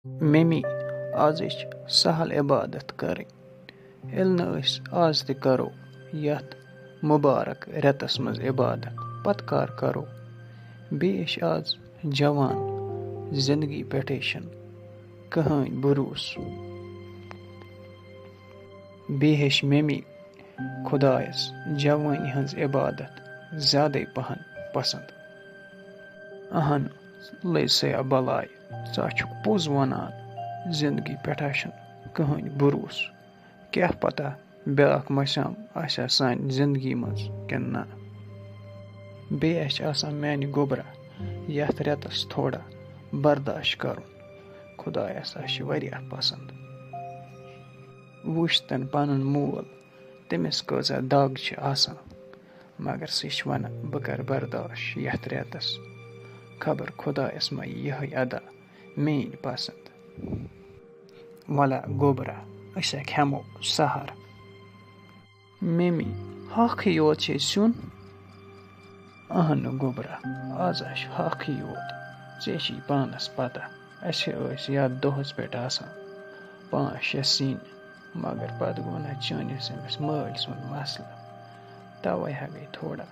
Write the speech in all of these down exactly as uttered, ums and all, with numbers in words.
Mummy, آزٕے چھِ سہل عبادت کَرٕنۍ۔ ییٚلہِ نہٕ أسۍ آز تہِ کَرو یَتھ مُبارک رٮ۪تَس منٛز عبادت، پَتہٕ کَر کَرو؟ بیٚیہِ چھِ آز جوان، زِندگی پٮ۪ٹھَے چھِنہٕ کٕہٕنۍ بروسہٕ۔ بیٚیہِ ہیٚچھ ممی خۄدایَس جوٲنی ہٕنٛز عبادت زیادَے پَہَن پَسنٛد۔ اَہَن، لٔج سیا بَلاے، ژٕ ہا چھُکھ پوٚز وَنان، زِندگی پٮ۪ٹھ ہا چھُنہٕ کٕہٕنۍ بروسہٕ۔ کیٛاہ پَتہ بیٛاکھ مَسام آسیٛا سانہِ زِندگی منٛز کِنہٕ نہ۔ بیٚیہِ اَسہِ آسان میٛانہِ گوٚبرا یَتھ رٮ۪تَس تھوڑا برداش کَرُن۔ خۄدایَس ہا چھِ واریاہ پَسنٛد۔ وٕچھ تَن پَنُن مول، تٔمِس کۭژاہ دَگ چھِ آسان، مگر سُہ چھِ وَنان، "بہٕ کَرٕ برداش یَتھ رٮ۪تَس، خبر خۄدایَس ما یی یِہوٚے ادا میٛٲنۍ پَسنٛد۔" وَلہ گوٚبرا، أسۍ ہا کھٮ۪مو سحر۔ ممی، ہاکھٕے یوت چھے سیُن؟ اہنہٕ گوٚبرا، آز ہا چھِ ہاکھٕے یوت۔ ژےٚ چھے پانَس پَتہ، اَسہِ ٲسۍ یَتھ دۄہَس پٮ۪ٹھ آسان پانٛژھ شےٚ سِنۍ، مگر پَتہٕ گوٚو نہ چٲنِس أمِس مٲلۍ سُنٛد مسلہٕ، تَوَے ہا گٔے تھوڑا،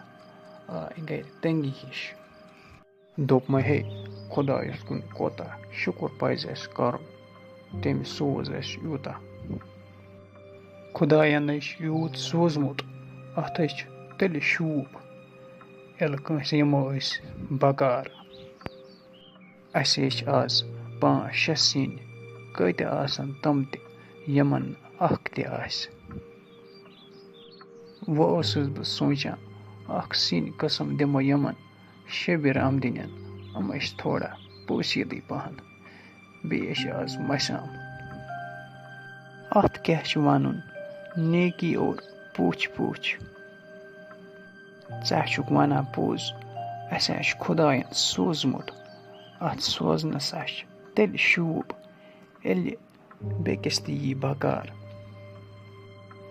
آے گَرِ تنٛگی ہِش۔ دوٚپمَے، ہے، خۄدایَس کُن کوتاہ شُکُر پَزِ اَسہِ کَرُن، تٔمۍ سوز اَسہِ یوٗتاہ۔ خۄدایَن ہے چھُ یوٗت سوٗزمُت، اَتھ ہے چھُ تیٚلہِ شوٗب، ییٚلہِ کٲنٛسہِ یِمو أسۍ بکار۔ اَسہِ ہے چھِ آز پانٛژھ شےٚ سِنۍ، کۭتیٛاہ آسَن تِم تہِ، یِمَن اَکھ تہِ آسہِ۔ وۄنۍ اوسُس بہٕ سونٛچان، اَکھ سِنۍ قٕسٕم دِمو یِمَن شبیر آمدنین، یِم ٲسۍ تھوڑا پوسیدٕے پہن، بیٚیہِ ٲسۍ آز مسام۔ اَتھ کیٛاہ چھُ وَنُن، نیکی اور پوچھ پوچھ۔ ژٕ ہا چھُکھ وَنان پوٚز، اَسہِ ہا چھُ خۄدایَن سوٗزمُت، اَتھ سوزنَس ہا چھِ تیٚلہِ شوٗب، ییٚلہِ بیٚکِس تہِ یی بکار۔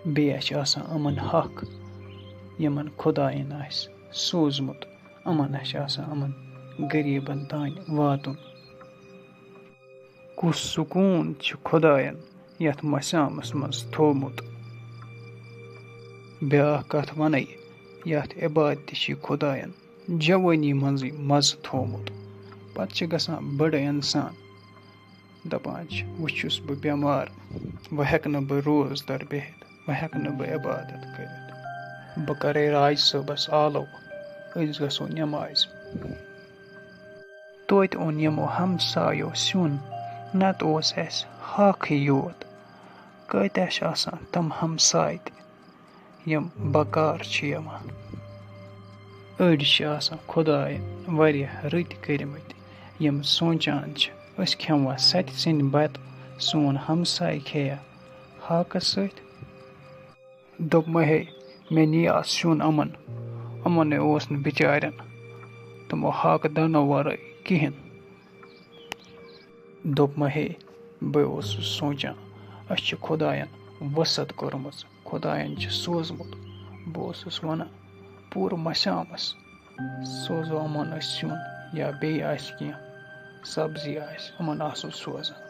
بیٚیہِ چھِ آسان یِمَن حق، یِمَن خۄدایَن آسہِ سوٗزمُت، یِمَن آسہِ آسان یِمَن غریٖبَن تام واتُن۔ کُس سکوٗن چھُ خۄدایَن یَتھ مسامَس منٛز تھوٚومُت۔ بیٛاکھ کَتھ وَنَے، یَتھ عبادتہِ چھِ خۄدایَن جوٲنی منٛزٕے مَزٕ تھوٚومُت۔ پَتہٕ چھِ گژھان بٔڑٕ اِنسان، دَپان چھِ، "وۄنۍ چھُس بہٕ بٮ۪مار، وۄنۍ ہٮ۪کہٕ نہٕ بہٕ روزدَر بِہِتھ، وۄنۍ ہٮ۪کہٕ نہٕ بہٕ عبادت کٔرِتھ۔ بہٕ کَرَے راج صٲبَس آلو، أسۍ گژھو نٮ۪مازِ۔" توتہِ اوٚن یِمو ہمسایو سیُن، نَتہٕ اوس اَسہِ ہاکھٕے یوت۔ کۭتیٛاہ چھِ آسان تِم ہمساے تہِ، یِم بکار چھِ یِوان۔ أڑۍ چھِ آسان خۄدایَن واریاہ رٕتۍ کٔرمٕتۍ، یِم سونٛچان چھِ، أسۍ کھٮ۪موا سَتہِ سِنۍ بَتہٕ، سون ہمساے کھیٚیا ہاکَس سۭتۍ؟ دوٚپمَے، ہے، مےٚ نِیاو سیُن یِمَن، یِمَن ہے اوس نہٕ بِچارٮ۪ن تِمو ہاکہٕ دانو وَرٲے کِہیٖنۍ۔ دوٚپمَے، ہے، بہٕ اوسُس سونٛچان، اَسہِ چھِ خۄدایَن وُسعت کٔرمٕژ، خۄدایَن چھِ سوٗزمُت۔ بہٕ اوسُس وَنان، پوٗرٕ مَسیامَس سوزو یِمَن أسۍ سیُن یا بیٚیہِ آسہِ کینٛہہ سبزی آسہِ، یِمَن آسو سوزان۔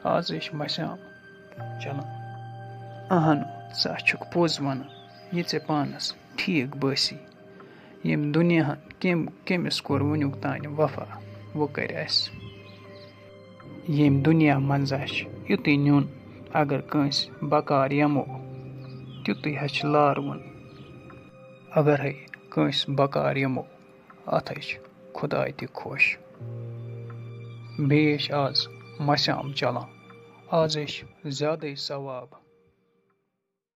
آزٕے چھِ مَسیام چلان۔ اہن، ژٕ ہا چھُکھ پوٚز وَنان، یہِ ژےٚ پانَس ٹھیٖک بٲسی۔ ییٚمہِ دُنیاہَن کٔمۍ کٔمِس کوٚر وٕنیُک تانۍ وفا، وۄنۍ کَرِ اَسہِ۔ ییٚمہِ دُنیا منٛز ہا چھِ یُتُے نیُن، اگر کٲنٛسہِ بکار یِمو، تیُتُے ہا چھِ لارٕ وُن۔ اگر ہے کٲنٛسہِ بکار یِمو، اَتھ ہے چھِ خۄداے تہِ خۄش۔ بیٚیہِ چھِ آز مَسیام چلان، آز ہے چھِ زیادَے ثواب۔